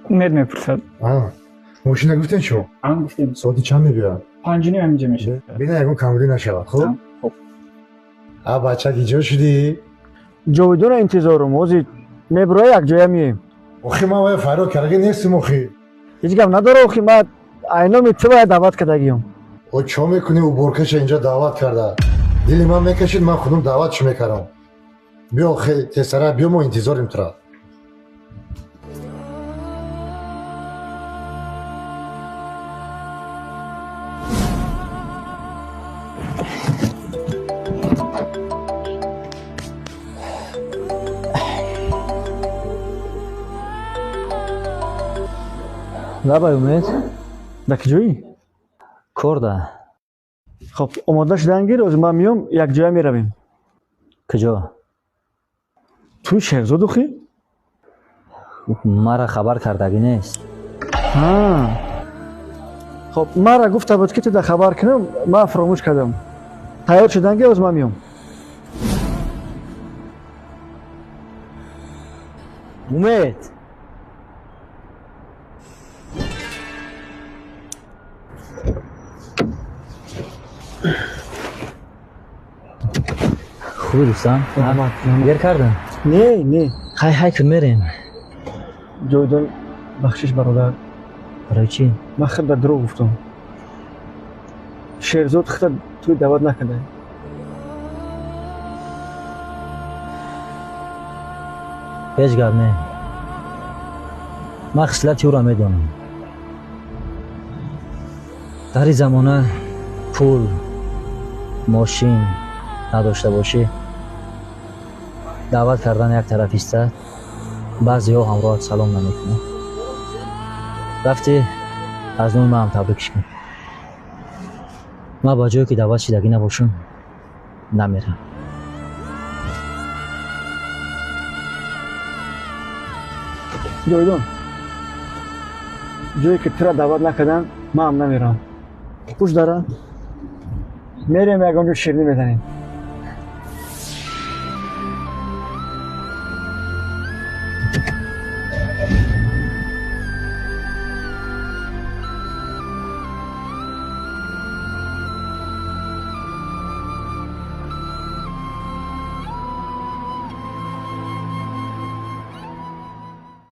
Умед мепурсад. Мошина гуфтем шумо? Ан гуфтем. Соати чанд мебиёяд? 5:30 ҳаминҷа мешавад. Бина ягон камбудӣ нашавад, хуб? Хуб. А бача киҷо шудӣ? Ҷовидона интизорум. Ҳозир мебироя, якҷоя мием. Охи ман вая фарёд кардаги нестим охи. Ҳеҷ гап надора охи, ман айноми ту вая даъват кардагиём. О чо мекунӣ, уборкаша инҷа даъват карда? Дили ман мекашид, ман худум даъватш мекардам. Биё охи, тезтара биё, мо интизорим тура. Лабай, Умед. Дар киҷоӣ? Корда. Хоб, омода шудан гир, ҳозир ман миём, якҷоя меравем. Куҷо? Туи Шерзод охи? Мара хабар кардагӣ нест. Хоб, мара гуфта буд, ки ту да хабар кунам, ман фаромӯш кардам. Тайёр шудан гир, ҳозир ман миём. Умед! Хуби дӯстам? Дер кардам? Не, не. Хай, ҳай кун, мерем. Ҷовидон, бахшиш, бародар. Барои чӣ? Ман худда дурӯғ гуфтам. Шерзод худда туй даъват накарда. Ҳеҷ гап не. Ман хислати ӯро медонам. Дар ин замона пул, мошин надошта бошӣ, даъват кардан як тараф истад, баъзеҳо ҳамроҳат салом намекунанд. Рафтӣ, аз номи маам табрикш кун. Ман ба ҷое ки даъват шидагӣ набошам, намерам. Ҷовидон, ҷое ки тура даъват накарданд, манам намерам. Хуш дара, мерем, ягон ҷо ширинӣ мезанем.